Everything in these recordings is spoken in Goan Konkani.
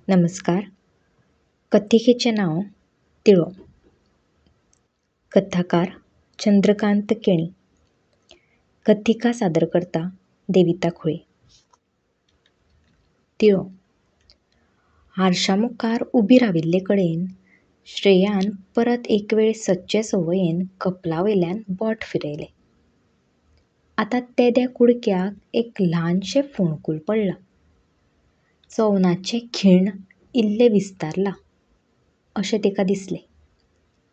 नमस्कार. कथिकेचें नांव तिळो. कथाकार चंद्रकांत केणी. कथिका सादर करता देविता खोळे. तिळो. आरशा मुखार उबी राविल्ले कडेन श्रेयान परत एक वेळ सदचे संवयेन कपला वयल्यान बोट फिरयलें. आतां तेद्या कुडक्याक एक ल्हानशें फोंडकूल पडलां. चवनाचें खीण इल्लें विस्तारलां अशें तिका दिसलें.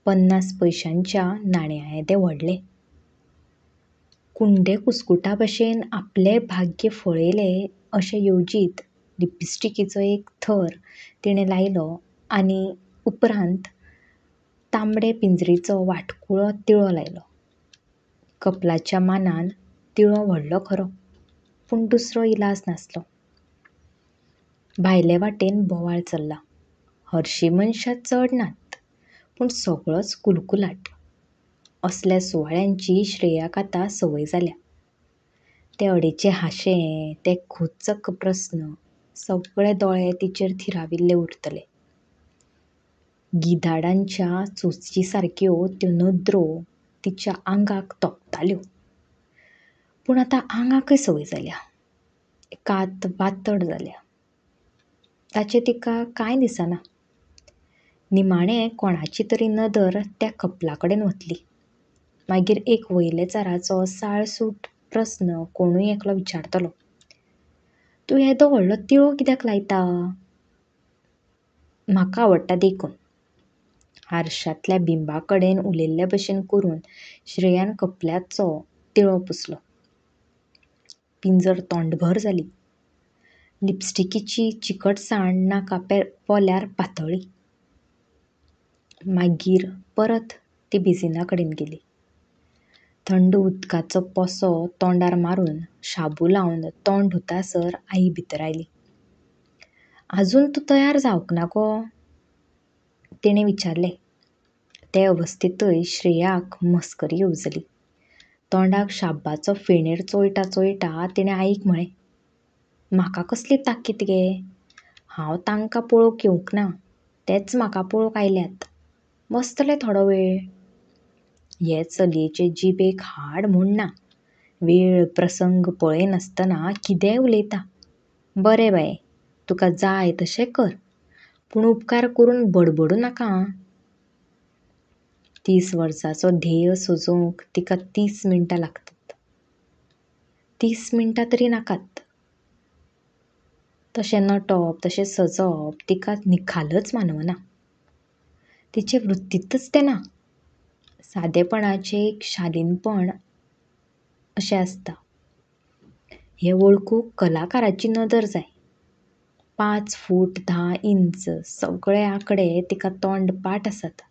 50 पयशांच्या नाण्या येदें व्हडलें. कुंडे कुस्कुटा भशेन आपलेंय भाग्य फळयलें अशें येवजीत लिपस्टिकीचो एक थर तिणें लायलो आनी उपरांत तांबडे पिंजरीचो वाटकुळो तिळो लायलो. कपलाच्या मानान तिळो व्हडलो खरो, पूण दुसरो इलाज नासलो. भायले वाटेन बोवाळ चल्ला. हरशीं मनशां चड नात, पूण सगळोच कुलकुलाट. असल्या सुवाळ्यांची श्रेयाक आतां संवय जाल्या. ते अडेचे हांशे, ते खोचक प्रस्न, सगळे दोळे तिचेर थिराविल्ले उरतले. गिधाडांच्या चोंची सारक्यो त्यो नदरो तिच्या आंगाक तोपताल्यो. पूण आतां आंगाकय संवय जाल्या. कात वातड जाल्या. ताचें तिका कांय दिसना. निमाणें कोणाची तरी नदर त्या कपला कडेन वतली. मागीर एक वयलेचाराचो साळसूट प्रस्न कोणूय एकलो विचारतलो. तूं येदो व्हडलो तिळो कित्याक लायता? म्हाका आवडटा देखून. आरशांतल्या बिंबा कडेन उलयल्ले भशेन करून श्रेयान कपलाचो तिळो पुसलो. पिंजर तोंडभर जाली. लिपस्टिकीची चिकटसाण नाका पोल्यार पातळ्ळी. मागीर परत ती बेजिना कडेन गेली. थंड उदकाचो पोसो तोंडार मारून शाबू लावन तोंड धुतासर आई भितर आयली. आजून तूं तयार जावंक ना गो? तिणें विचारलें. ते अवस्थेंतय श्रेयाक मस्करी येवजली. तोंडाक शाब्बाचो फेणेर चोळटा चोळटा तिणें आईक म्हळें, म्हाका कसली ताकीत गे? हांव तांकां पळोवंक येवंक ना, तेच म्हाका पळोवंक आयल्यात. बसतलें थोडो वेळ. हे चलयेचे जिबेक हाड म्हूण ना. वेळ प्रसंग पळयनासतना कितेंय उलयता. बरें बाये, तुका जाय तशें कर, पूण उपकार करून बडबडूं नाका आं. 30 वर्सांचो ध्येय सजोवंक तिका 30 मिनटां लागतात. 30 मिनटां तरी नाकात. तशें नटप, तशें सजप तिका निखालच मानवना. तिचे वृत्तींतच तें ना. सादेपणाचें एक शालीनपण अशें आसता. हें वळखूंक कलाकाराची नदर जाय. 5 फूट 10 इंच सगळे आंकडे तिका तोंडपाठ आसात.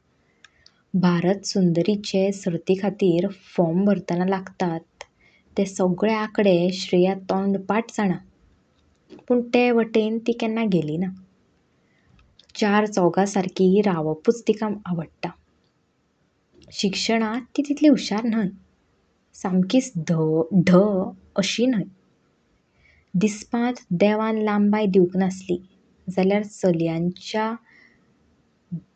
भारत सुंदरीचे सर्ती खातीर फॉर्म भरतना लागतात ते सगळे आंकडे श्रेया तोंडपाठ जाणा. पूण ते वटेन ती केन्ना गेली ना. 4 चौगां सारकी रावपूच तिका आवडटा. शिक्षणांत ती तितली हुशार न्हय. सामकीच ढ अशी न्हय. दिसपांत देवान लांबाय दिवंक नासली जाल्यार चलयांच्या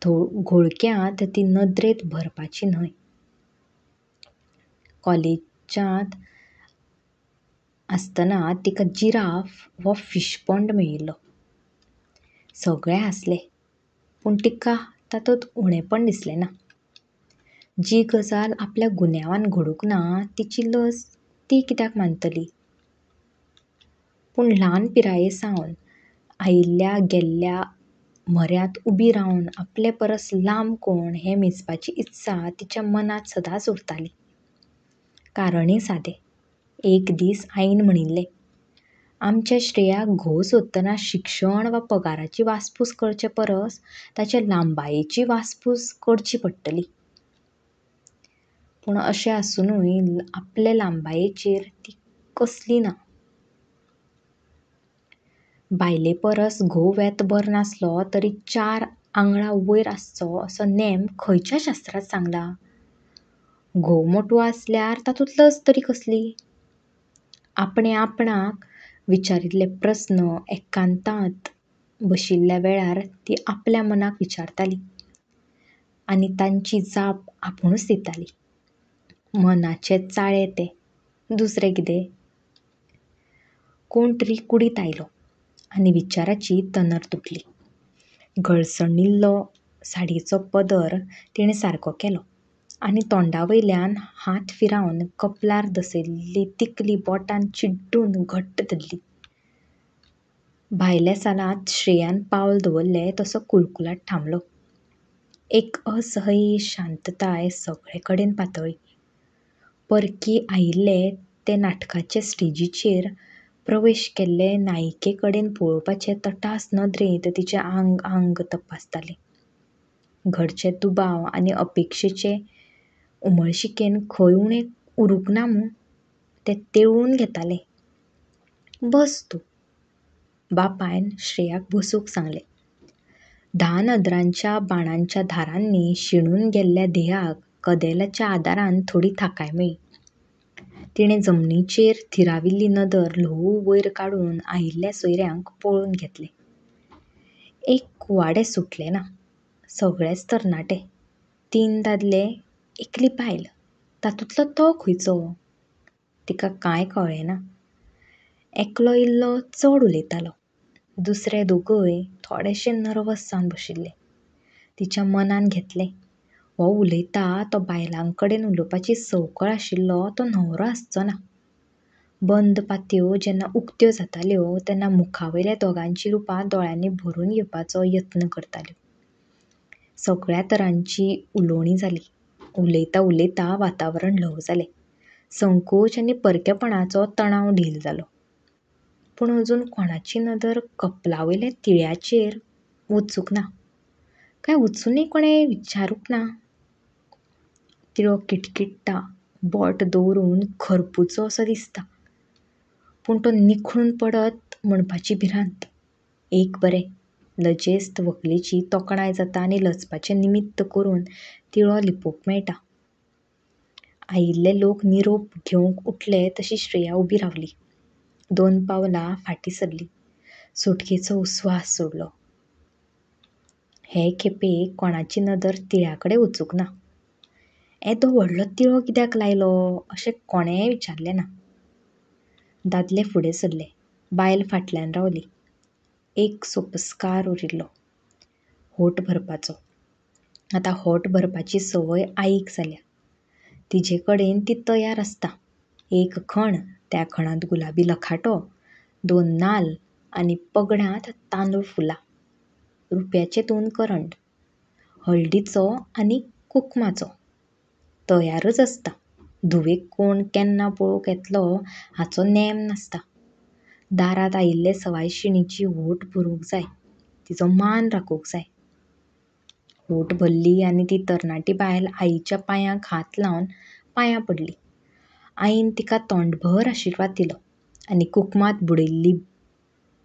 घोळक्यांत ती नदरेंत भरपाची न्हय. कॉलेजांत आसतना तिका जिराफ हो फिशपॉन्ड मेळिल्लो. सगळे हांसले, पूण तिका तातूंत उणेपण दिसलें ना. जी गजाल आपल्या गुन्यांवान घडूंक ना तिची लज ती कित्याक मानतली? पूण ल्हान पिराये सावन आयिल्ल्या गेल्ल्या म्हऱ्यांत उबी रावन आपले परस लांब कोण हें मेजपाची इत्सा तिच्या मनांत सदांच उरताली. कारणय सादें. एक दीस आईन म्हणिल्लें, आमच्या श्रेयाक घोव सोदतना शिक्षण वा पगाराची वासपूस करचे परस ताचे लांबायेची वासपूस करची पडटली. पूण अशें आसुनूय आपले लांबायेचेर ती कसली ना. बायले परस घोव वेतभर नासलो तरी 4 आंगळां वयर आसचो असो नेम खंयच्या शास्त्रांत सांगला? घोव मोटवो आसल्यार तातूंत लज तरी कसली? आपणें आपणाक विचारिल्ले प्रस्न एकांतांत बशिल्ल्या वेळार ती आपल्या मनाक विचारताली आनी तांची जाप आपुणूच दिताली. मनाचे चाळे ते, दुसरें कितें? कोण तरी कुडींत आयलो आनी विचाराची तनर तुटली. गळसणिल्लो साडयेचो पदर तिणें सारको केलो आनी तोंडावयल्यान हात फिरावन कपलार दसयल्ली तिकली बोटान चिड्डून घट्ट धरली. भायल्या सालांत श्रेयान पावल दवरलें तसो कुलकुलाट थांबलो. एक असह्य शांतताय सगळे कडेन पातळ्ळी. परकी आयिल्ले ते नाटकाचे स्टेजीचेर प्रवेश केल्ले नायिकेकडेन पळोवपाचे तटास नदरेन तिचें आंग आंग तपासताले. घरचे दुबाव आनी अपेक्षेचे उमळशिकेन खंय उणें उरूंक ना मूं तें तेळून घेताले. बस तूं. बापायन श्रेयाक बसूंक सांगलें. 10 नदरांच्या बाणांच्या धारांनी शिणून गेल्ल्या देहाक कदेलाच्या आदारान थोडी थाकाय मेळ्ळी. तिणें जमनीचेर थिराविल्ली नदर ल्हवू वयर काडून आयिल्ल्या सोयऱ्यांक पळोवन घेतलें. एक कुवाडें सुटलें ना. सगळेच तरणाटे. 3 दादले, एकली बायल. तातूंतलो तो खंयचो? तिका कांय कळ्ळें ना. एकलो इल्लो चड उलयतालो. दुसरे दोगय थोडेशे नर्वस जावन बशिल्ले. तिच्या मनान घेतलें, हो उलयता तो बायलांकडेन उलोवपाची संवकळ आशिल्लो तो न्हवरो आसचो ना. बंद पातयो जेन्ना उक्त्यो जाताल्यो तेन्ना मुखावयल्या दोगांचीं रुपां दोळ्यांनी भरून घेवपाचो यत्न करताल्यो. सगळ्या तरांची उलोवणी जाली. उलयता उलयता वातावरण ल्हव जालें. संकोच आनी परकेपणाचो तणाव ढील जालो. पूण अजून कोणाची नदर कपलावयल्या तिळ्याचेर वचूंक ना. काय वचूनय कोणें विचारूंक ना. तिळो किटकिट्टा, बोट दवरून खरपुचो असो दिसता. पूण तो निखळून पडत म्हणपाची भिरांत. एक बरें, लजेस्त व्हंकलेची तोखणाय जाता आनी लजपाचें निमित्त करून तिळो लिपोवंक मेळटा. आयिल्ले लोक निरोप घेवंक उठले तशी श्रेया उबी रावली. 2 पावलां फाटीं सरली. सुटकेचो उस्वास सोडलो. हे खेपे कोणाची नदर तिळ्याकडेन वचूंक ना. येदो व्हडलो तिळो कित्याक लायलो अशें कोणेंय विचारलें ना. दादले फुडें सरले. बायल फाटल्यान रावली. एक सोपस्कार उरिल्लो. होट भरपाचो. आतां होट भरपाची संवय आईक जाल्या. तिजे कडेन ती तयार आसता. एक खण, त्या खणांत गुलाबी लखाटो, 2 नाल आनी पगडांत तांदूळ फुलां, रुप्याचे 2 करंड, हळदीचो आनी कुकमाचो. तयारच आसता. धुवेक कोण केन्ना पळोवंक येतलो हाचो नेम नासता. दारांत आयिल्ले सवायशिणीची होट भरूंक जाय. तिचो मान राखूंक जाय. होट भरली आनी ती तरणाटी बायल आईच्या पांयांक हात लावन पांयां पडली. आईन तिका तोंडभर आशिर्वाद दिलो आनी कुकमात बुडयल्ली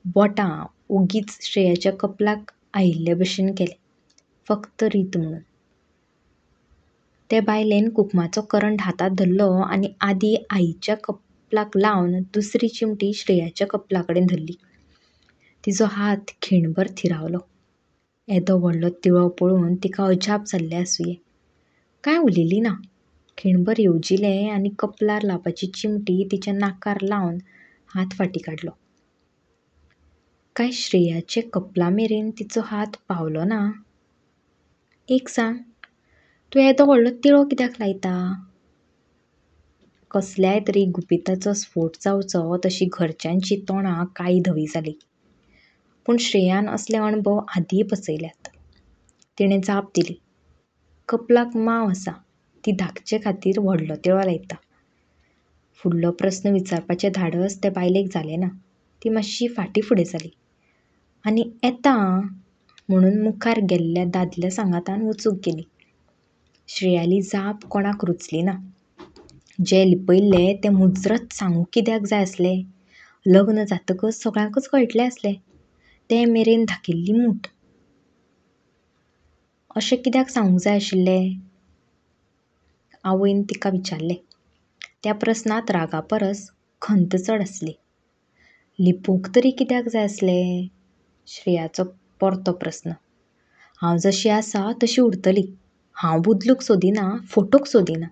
बोटां ओगीच श्रेयाच्या कपलाक आयिल्ले भशेन केलें. फक्त रीत म्हणून. ते बायलेन कुकमाचो करंड हातांत धरलो आनी आदीं आईच्या कपलाक लावन दुसरी चिमटी श्रेयाच्या कपलाकडेन धरली. तिचो हात खीणभर थिरावलो. येदो व्हडलो तिळो पळोवन तिका अजाप जाल्लें आसुये. कांय उलयली ना. खीणभर येवजिलें आनी कपलार लावपाची चिमटी तिच्या नाकार लावन हात फाटीं काडलो. काय श्रेयाचे कपलामेरेन तिचो हात पावलो ना? एक सांग, तूं येदो व्हडलो तिळो कित्याक लायता? कसल्याय तरी गुपिताचो स्फोट जावचो तशी घरच्यांची तोंडां काळीं धवीं जालीं. पूण श्रेयान असले अणभव आदींय पचयल्यात. तिणें जाप दिली, कपलाक माव आसा, ती धाकचे खातीर व्हडलो तिळो लायता. फुडलो प्रस्न विचारपाचें धाडस ते बायलेक जालें ना. ती मातशी फाटीं फुडें जाली आनी येता म्हणून मुखार गेल्ल्या दादल्या सांगातान वचूंक गेली. श्रेयाली जाप कोणाक रुचली ना. जें लिपयल्लें तें मुजरत सांगूंक कित्याक जाय आसलें? लग्न जातकच सगळ्यांकच कळटलें आसलें. ते मेरेन धाकिल्ली मूठ. अशें कित्याक सांगूंक जाय आशिल्लें? आवयन तिका विचारलें. त्या प्रस्नांत रागापरस खंत चड आसली. लिपोवंक तरी कित्याक जाय आसलें? श्रेयाचो परतो प्रस्न. हांव जशी आसा तशी उरतली. हांव बदलूंक सोदिना, फटोवंक सोदिना.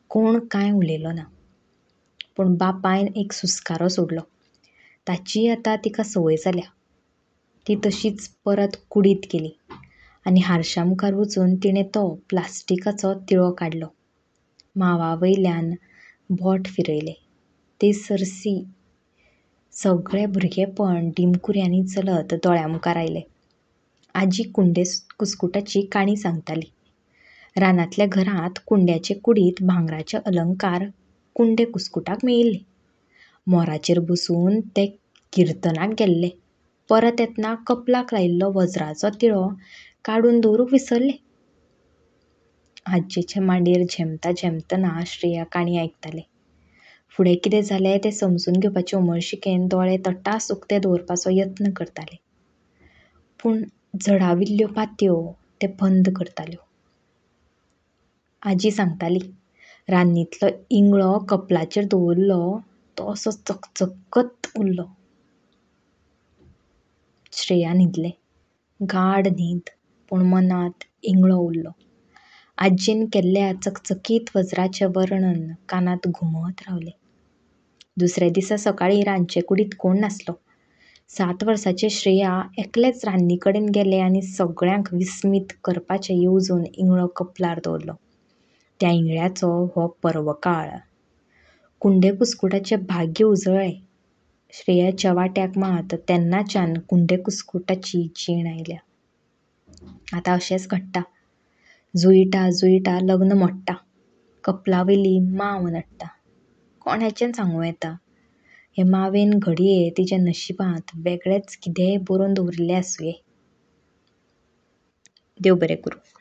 कोण कांय उलयलो ना. पूण बापायन एक सुस्कारो सोडलो. ताचीय आतां तिका संवय जाल्या. ती तशीच परत कुडींत गेली आनी हारशा मुखार वचून तिणें तो प्लास्टिकाचो तिळो काडलो. मावा वयल्यान बोट फिरयलें. ते सरशी सगळें भुरगेपण दिमकुऱ्यांनी चलत दोळ्यां मुखार आयलें. आजी कुंडे कुस्कुटाची काणी सांगताली. रानांतल्या घरांत कुंड्याचे कुडींत भांगराचे अलंकार कुंडे कुस्कुटाक मेळिल्ले. मोराचेर बसून ते किर्तनाक गेल्ले. परत येतना कपलाक लायिल्लो वज्राचो तिळो काडून दवरूंक विसरले. आज्जेचे मांडयेर झेमता झेमतना श्रेया काणी आयकतालें. फुडें कितें जालें तें समजून घेवपाचे उमळशिकेन दोळे तटास उकते दवरपाचो यत्न करतालें. पूण जडाविल्ल्यो पातयो ते बंद करताल्यो. आजी सांगताली, रान्नींतलो इंगळो कपलाचेर दवरलो तो असो चकचकत उरलो. श्रेया न्हिदलें. गाढ न्हीद, पूण मनांत इंगळो उरलो. आज्जेन केल्ल्या चकचकीत वज्राचें वर्णन कानांत घुमत रावलें. दुसऱ्या दिसा सकाळीं रांदचे कुडींत कोण नासलो. 7 वर्सांचें श्रेया एकलेंच रान्नी कडेन गेलें आनी सगळ्यांक विस्मीत करपाचें येवजून इंगळो कपलार दवरलो. त्या इंगळ्याचो हो पर्वकाळ. कुंडे कुस्कुटाचें भाग्य उजळ्ळें. श्रेयाच्या वांट्याक मात तेन्नाच्यान कुंडे कुस्कुटाची जीण आयल्या. आतां अशेंच घडटा. जुळटा जुळटा लग्न मोडटा. कपला वयली माव नडटा. कोणाच्यान सांगूं येता? हे मावेन घडये तिच्या नशिबांत वेगळेंच कितेंय बरोवन दवरिल्लें आसुंये. देव बरें करूं.